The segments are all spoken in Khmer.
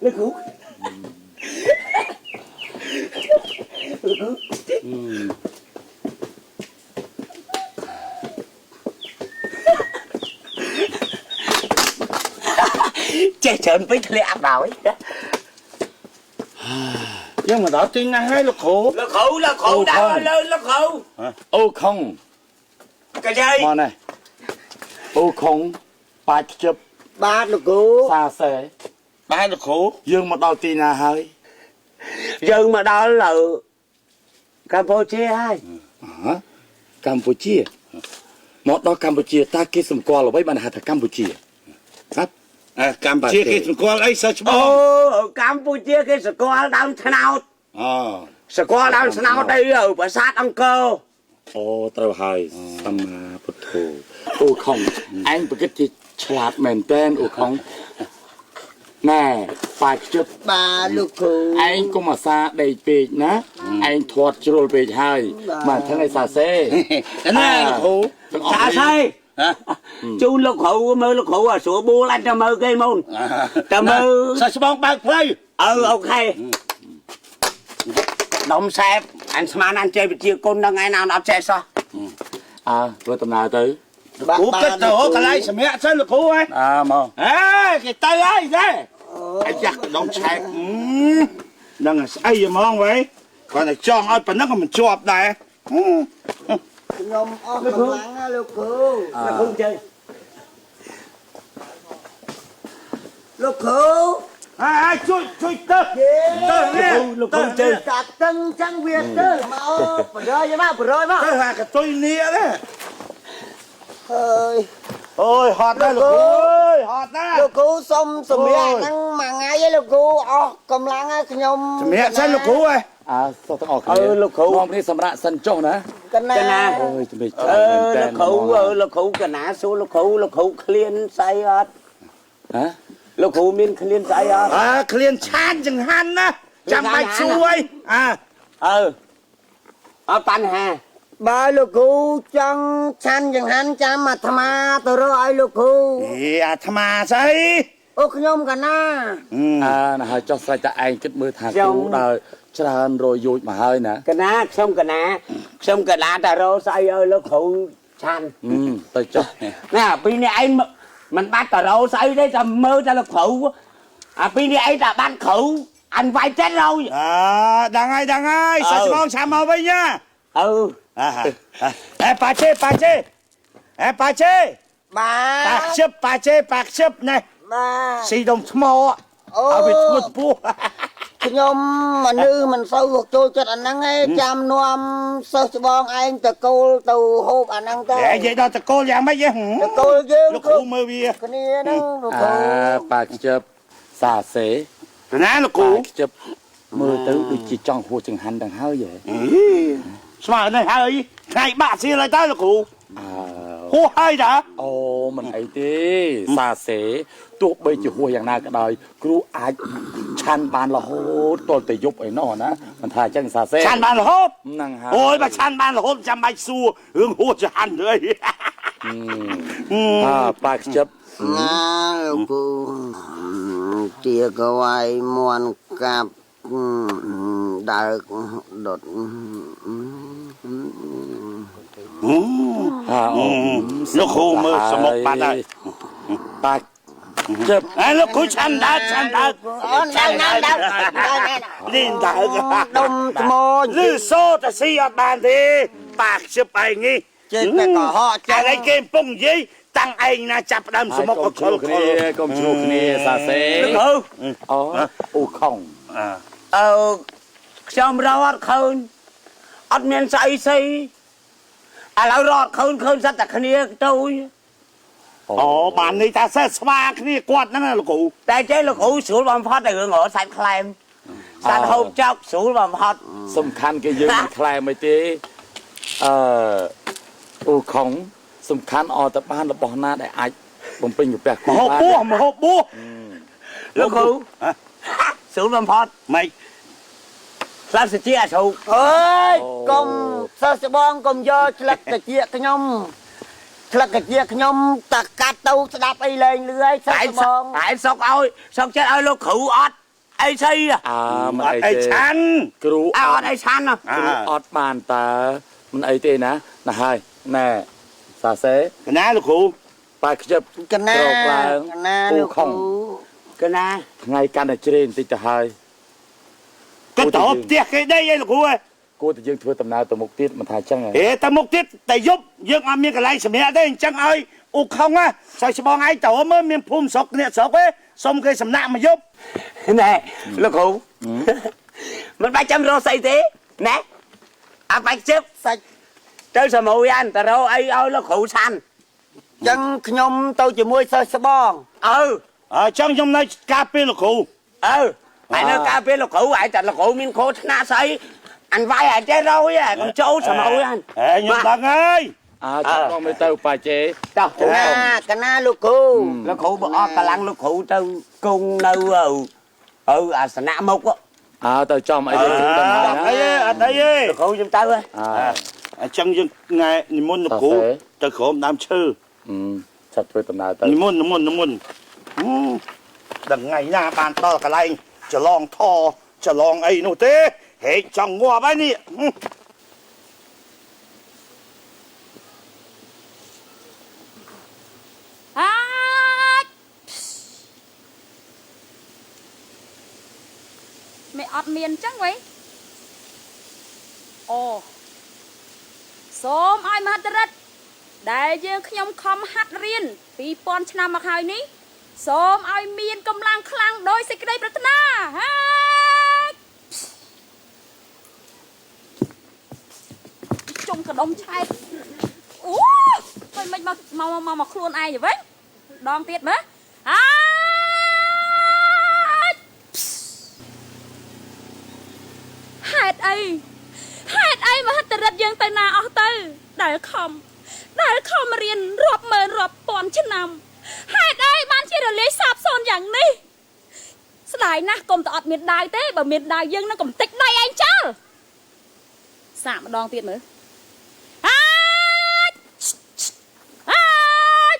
លោកគ្រូលោកគ្រូចេះច្រើនពេកធ្លាក់អាប់ដល់ យើងមកដល់ទីណាហើយលោកគ្រូ លោកគ្រូលោកគ្រូដល់លើលោកគ្រូ អូខុង កាយាយ មកនេះអូខុងប៉ាច់ខ្ជិប បាទលោកគ្រូ សាសេ បាទលោកគ្រូ យើងមកដល់ទីណាហើយ យើងមកដល់លើកម្ពុជាហើយ ហ៎កម្ពុជាមកដល់កម្ពុជាតើគេសម្គាល់អ្វីបានហៅថាកម្ពុជាครับ អើកម្ពុជាគេសម្គាល់អីសិស្សច្ប អូ ង កម្ពុជាគេស្គាល់ដើមឆ្នោត អូ ស្គាល់ដើមឆ្នោតអីប្រាសាទអង្គរ អូត្រូវហើយសម្មាពុទ្ធោអូខុងឯងប្រគិតជាឆ្លាតមែនតែនអូខុងណែប៉ាច់ខ្ជិប បាទលោកគ្រូ ឯងកុំអាសាដេកពេកណាឯងធាត់ជ្រុលពេកហើយ បាទ មកថឹងឯសាសេ ណាលោកគ្រូ ទាំងអស់ សាសេ ហ៎ ជូនលោកគ្រូមើលលោកគ្រូអាស្រួលបួលអញទៅមើលគេមុនទៅមើល សិស្សច្បងបើកផ្លូវ អឺអូខេដុំសែបអញស្មានអញចេះវិជាគុណនឹងឯណាអត់ចេះសោះ អើធ្វើដំណើរទៅ គ្រូគិតទៅរកកន្លែងសម្រាប់សិនលោកគ្រូហ៎ អើមក អេគេទៅហើយដែរអាយ៉ាក់ដងឆែកហ្នឹងស្អីហ្មងវ៉ៃគាត់តែចង់ឲ្យប៉ុណ្ណឹងក៏មិនជាប់ដែរ ខ្ញុំអស់កម្លាំងណាលោកគ្រូ លោកគ្រូជើ លោកគ្រូ អាជួយជួយទៅទៅនេះ លោកគ្រូជើ តាតឹងចឹងវាទៅមកបរយមកបរយមក ទៅអាកតុយនេះដែរ ហើយ អូយហត់ដែរលោកគ្រូអើយហត់ណាស់ លោកគ្រូសុំសម្រាប់ហ្នឹងមួយថ្ងៃឯងលោកគ្រូអស់កម្លាំងហើយខ្ញុំ សម្រាប់សិនលោកគ្រូហ៎ អើសុខទាំងអស់គ្នា អឺលោកគ្រូ នាំគ្នាសម្រាប់សិនចុះណា កណា កណា អូយជំរាប អឺលោកគ្រូអឺលោកគ្រូកណាសួរលោកគ្រូលោកគ្រូឃ្លានស្អីអត់ ហ៎ លោកគ្រូមានឃ្លានស្អីអត់ អើឃ្លានឆានចង្ហាន់ណាចាំបាច់សួរអីអើ អឺអត់បញ្ហា បើលោកគ្រូចង់ឆាន់ចង្ហាន់ចាំអាត្មាទៅរកឲ្យលោកគ្រូ អេអាត្មាស្អី អូខ្ញុំកណា អើណាហើយចុះស្រេចតែឯងគិតមើលថាគ្រូដើរច្រើនរយយោជមកហើយណា កណាខ្ញុំកណាខ្ញុំកណាតែរកស្អីឲ្យលោកគ្រូឆាន់ ហឹមទៅចុះ ណាពីនេះឯងមិនបាច់តែរកស្អីទេតែមើលតែលោកគ្រូអាពីនេះឯងតែបានគ្រូអញវាយចិត្តrồi អើដឹងហើយដឹងហើយសិស្សច្បងឆាំមកវិញណា អឺ អាអេប៉ាឆេប៉ាឆេអេប៉ាឆេ បា ប៉ា ទ ខ្ជិបប៉ាឆេប៉ាខ្ជិបណែ បាទ ស៊ីដុំថ្ម អូ ឲ្យវាធ្ងន់ពោះ ខ្ញុំមនុស្សមិនសូវចូលចិត្តអាហ្នឹងឯងចាំនាំសិស្សច្បងឯងតកូលទៅហូបអាហ្នឹងទៅ អេនិយាយដល់តកូលយ៉ាងម៉េចហ៎ តកូលយើង លោកគ្រូមើលវា គ្នាហ្នឹងលោក អ គ្រូ ើប៉ាខ្ជិបសាសេ ណាលោកគ្រូ ប៉ាខ្ជិបមើលទៅដូចជាចង់ហួសចង្ហាន់ទាំងហើយហ៎ ស្មើនេះហើយថ្ងៃបាក់សៀលហើយតើលោកគ្រូ អើ ហួសហើយតើ អូមិនអីទេសាសេទោះបីជាហួសយ៉ាងណាក៏ដោយគ្រូអាចឆាន់បានរហូតទល់តែយប់អីណោះណាមិនថាអញ្ចឹងសាសេ ឆាន់បានរហូត ហ្នឹងហើយ អូយបើឆាន់បានរហូតចាំបាច់សួររឿងហួសចហាន់ទៅអី អើប៉ាខ្ជិប ណាលោកគ្រូទាកវាយមន់កាប់ដើកដុត អើអូ លោកគ្រូមើលសមុកបាត់ហើយ ប៉ាខ្ជិប អេលោកគ្រូឆាន់ដើរឆាន់ដើរ អូនដើរដើរដើរដើរ នេះដើរ ដុំថ្ម ឬសូតាស៊ីអត់បានទេប៉ាខ្ជិបឯងនេះ ចេះតែកុហក តែឯងគេកំពុងនិយាយតាំងឯងណាចាប់ផ្ដើមសមុក កុំ ក៏ខល ជ្រុលគ្នាកុំជ្រុលគ្នាសាសេ លោកគ្រូ អូអូខុង អឺខ្ញុំរកអត់ឃើញអត់មានស្អីស្អីឥឡូវរកអត់ឃើញឃើញសិតតែគ្នាទៅ អូបាននេះថាសេះស្វាគ្នាគាត់ហ្នឹងណាលោកគ្រូ តែចេះលោកគ្រូស្រួលបំផុតតែរឿងរកសាច់ខ្លែមសាច់ហូបចោកស្រួលបំផុត សំខាន់គេយើងមិនខ្លែមអីទេអឺអូខុងសំខាន់អត់ទៅបានរបស់ណាដែលអាចបំពេញកាពះគ្រូ មហូប បាន ពោះមហូបពោះ លោកគ្រូស្រួលបំផុត ម៉េច ស្លាប់សជាអាជ្រូក អើយកុំសិស្សច្បងកុំយកឆ្លឹកតិចខ្ញុំឆ្លឹកតិចខ្ញុំតាកាត់ទៅស្ដាប់អីលែងលឺហើយសិ តែ ស្សច្បង តែសុកឲ្យសុកចិត្តឲ្យលោកគ្រូអត់ អីស្អី អើមិន អត់អី អីទេ ឆាន់ គ្រូ អើអត់អីឆាន់ គ្រូអត់បានតើមិនអីទេណាណាហើយណែសាសេ កណាលោកគ្រូ ប៉ាខ្ជិប កណា ក្រោកឡើង កណាលោកគ្រូ ពូខុង កណា ថ្ងៃកាន់តែជ្រេបន្តិចទៅហើយ ក៏ទៅផ្ទះគេដីអីលោកគ្រូអើយ គួរតែយើងធ្វើដំណើរទៅមុខទៀតមិនថាចឹងហ៎ ហេទៅមុខទៀតតែយប់យើងអត់មានកន្លែងសម្រាប់ទេអញ្ចឹងឲ្យអ៊ូខុងណាសើច្បងឯងទៅមើលមានភូមិស្រុកអ្នកស្រុកឯងសុំគេសំណាក់មកយប់ ណែលោកគ្រូមិនបាច់ចាំរកស្អីទេណែអាបាច់ជិប សាច់ ទៅសមួយអានទៅរកអីឲ្យលោកគ្រូឆាន់ ចឹងខ្ញុំទៅជាមួយសិស្សស្បង អឺ អញ្ចឹងខ្ញុំនៅការពារលោកគ្រូ អឺហើយនៅការពារលោកគ្រូហើយតែលោកគ្រូមានខោថ្នាក់ស្អីអានវាយអាចេះរយហើយកុំចូលសមួយអាន ហេខ្ញុំដឹងហើយ អើចាំបងមិនទៅប៉ាជេ តោះ កណាកណាលោកគ្រូ លោកគ្រូបើអស់កម្លាំងលោកគ្រូទៅគង់នៅអឺអាសនៈមុខ អើទៅចំអីទេគ្រូដឹង អត់ ហើយ អីទេអត់អីទេ លោកគ្រូខ្ញុំទៅ អើ អញ្ចឹងយើងថ្ងៃនិមន្តលោកគ្រូទៅក្រោមដើមឈើ ឆាប់ធ្វើដំណើរទៅ និមន្តនិមន្តនិមន្តដល់ថ្ងៃណាបានដល់កន្លែងច្រឡងថច្រឡងអីនោះទេហេចង់ងាប់ហើយនេះ អាចមិនអត់មានអញ្ចឹងវ៉េអូសូមឲ្យមហិទ្ធិឫទ្ធិដែលយើងខ្ញុំខំហាត់រៀន2000ឆ្នាំមកហើយនេះសូមឲ្យមានកម្លាំងខ្លាំងដោយសេចក្តីប្រាថ្នាហើយជុំកដុំឆែកអូមិនមិនមកមកមកមកខ្លួនឯងទៅវិញដងទៀតមើលអាចហេតុអីហេតុអីមហិទ្ធិឫទ្ធិយើងទៅណាអស់ទៅដែលខំរៀនរាប់ម៉ឺនរាប់ពាន់ឆ្នាំហេតុអីបានជារលាយសាបសូន្យយ៉ាងនេះស្ដាយណាស់កុំតែអត់មានដាវទេបើមានដាវយើងនឹងកំតិចដៃឯងចោលសាកម្ដងទៀតមើលអាចអាច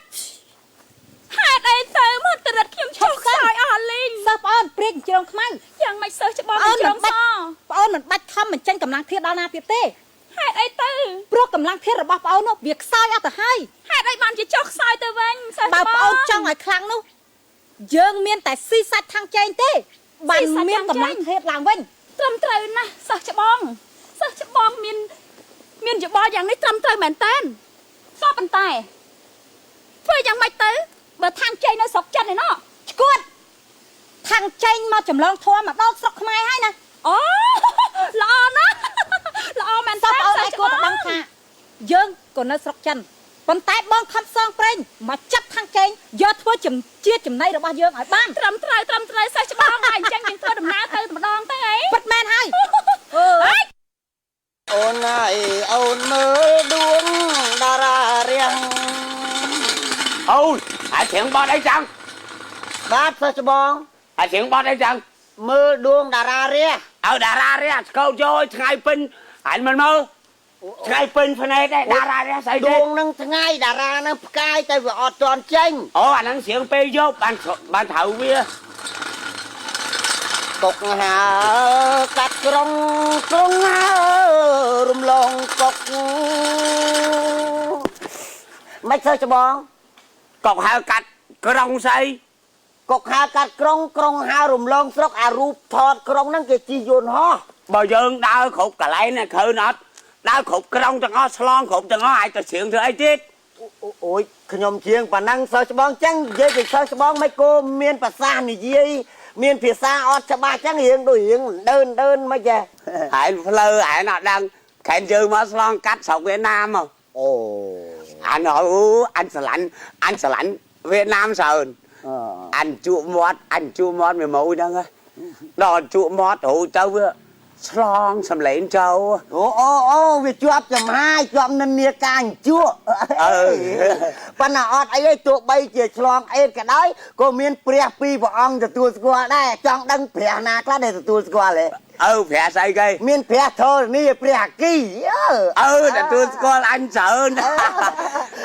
ហេតុអីទៅមហិទ្ធិឫទ្ធិខ្ញុំឈប់ខ្សោយអស់លីង សិស្សប្អូនព្រាកជ្រងខ្មៅ យ៉ាងម៉េចសិស្សច្បងជ្រងស ប្អូនមិនបាច់ខំបញ្ចេញកម្លាំងធាតុដល់ណាទៀតទេ ហេតុអីទៅ ព្រោះកម្លាំងធាតុរបស់ប្អូននោះវាខ្សោយអស់ទៅហើយ ហេតុអីបានជាចុះខ្សោយទៅវិញសិស្ស បើប្អូនចង់ឲ្យខ្លាំងនោះយើងមានតែស៊ីសាច់ខាងចែងទេបានមានកម្លាំងធាតុឡើងវិញ ត្រឹមត្រូវណាស់សិស្សច្បងសិស្សច្បងមានយោបល់យ៉ាងនេះត្រឹមត្រូវមែនតើក៏ប៉ុន្តែធ្វើយ៉ាងម៉េចទៅបើខាងចែងនៅស្រុកចិនឯណោះ ឈួតខាងចែងមកចម្លងធម៌មកដល់ស្រុកខ្មែរហើយណា អូល្អណាស់ល្អមែនតើ សិស្សប្អូនឯងគួរតែដឹងថាយើងក៏នៅស្រុកចិនប៉ុន្តែបងខំសងប្រេងមកចាប់ខាងចែងយកធ្វើជាចំណៃរបស់យើងឲ្យបាន ត្រឹមត្រូវត្រឹមត្រូវសិស្សច្បងហើយអញ្ចឹងយើងធ្វើដំណើរទៅម្ដងទៅអី ពិតមែនហើយ អូនហើយអូនមើលដួងតារារៀង អូនហើយច្រៀងបត់អីចឹង បាទសិស្សច្បង ហើយច្រៀងបត់អីចឹង មើលដួងតារារះ ឲ្យតារារះស្កោយកថ្ងៃពេញអញមិនមើលថ្ងៃពេញភ្នែកដែរតារារះស្អីទេ ដួងនឹងថ្ងៃតារានឹងផ្កាយតែវាអត់ទាន់ចេញ អូអាហ្នឹងច្រៀងពេលយកបានបានត្រូវវា កុកហើកាត់ក្រុងក្រុងហើរំលងកុកមិនសិស្សច្បង កុកហើកាត់ក្រុងស្អី កុកហើកាត់ក្រុងក្រុងហើរំលងស្រុកអារូបថតក្រុងហ្នឹងគេជិះយន្តហោះ បើយើងដើរគ្រប់កន្លែងណាឃើញអត់ដើរគ្រប់ក្រុងទាំងអស់ឆ្លងគ្រប់ទាំងអស់អាចទៅច្រៀងធ្វើអីទៀត អូយខ្ញុំច្រៀងប៉ណ្ណឹងសិស្សច្បងចឹងនិយាយពីសិស្សច្បងមិនគោមានភាសានិយាយមានភាសាអត់ច្បាស់ចឹងរៀងដូចរៀងដើនដើនមិនចេះ ហើយផ្លូវឯងអត់ដឹងខែនយើងមកឆ្លងកាត់ស្រុកវៀតណាមហ៎ អូ អញអូអញស្រឡាញ់អញស្រឡាញ់វៀតណាមច្រើនអញជក់មាត់អញជក់មាត់មួយមួយហ្នឹងដល់ជក់មាត់រួចទៅវាឆ្លងសំឡេងចូល អូអូអូវាជាប់ចំហាយជាប់និន្នាការអញ្ជក់ អឺ ប៉ុន្តែអត់អីទេទោះបីជាឆ្លងអេតក៏ដោយក៏មានព្រះពីរព្រះអង្គទទួលស្គាល់ដែរចង់ដឹងព្រះណាខ្លះដែលទទួលស្គាល់ទេ អឺព្រះស្អីគេ មានព្រះធរណីព្រះអគី អឺទទួលស្គាល់អញច្រើន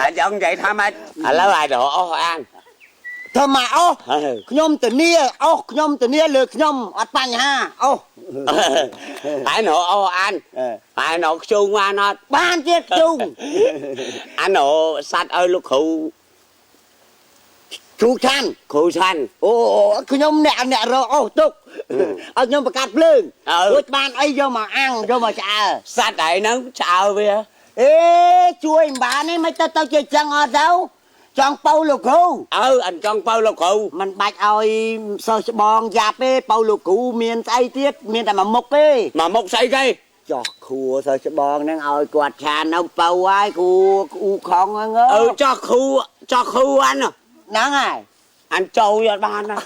អញ្ចឹងនិយាយថាម៉េចឥឡូវអាចរកអស់អាន ធ្វើមកអស់ខ្ញុំធានាអស់ខ្ញុំធានាលើខ្ញុំអត់បញ្ហាអស់ ឯណោអូអានឯណោខ្ជុងបានអត់ បានទៀតខ្ជុង អានសัตว์ឲ្យលោកគ្រូ គ្រូឆាន់ គ្រូឆាន់ អូខ្ញុំអ្នកអ្នករកអស់ទុកឲ្យខ្ញុំបង្កាត់ភ្លើងរួចបានអីយកមកអាំងយកមកឆ្អើ សัตว์ឯហ្នឹងឆ្អើវា អេជួយមិនបានទេមិនទៅទៅជាចឹងអត់ទៅចង់ប៉ៅលោកគ្រូ អើអញចង់ប៉ៅលោកគ្រូ មិនបាច់ឲ្យសិស្សច្បងយ៉ាប់ទេប៉ៅលោកគ្រូមានស្អីទៀតមានតែមួយមុខទេ មួយមុខស្អីគេ ចោះគ្រូសិស្សច្បងហ្នឹងឲ្យគាត់ឆាននៅប៉ៅហើយគ្រូអ៊ូខងហ្នឹង អឺចោះគ្រូចោះគ្រូអាន ហ្នឹងហើយ អានចូលអត់បានណា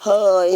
ហើយ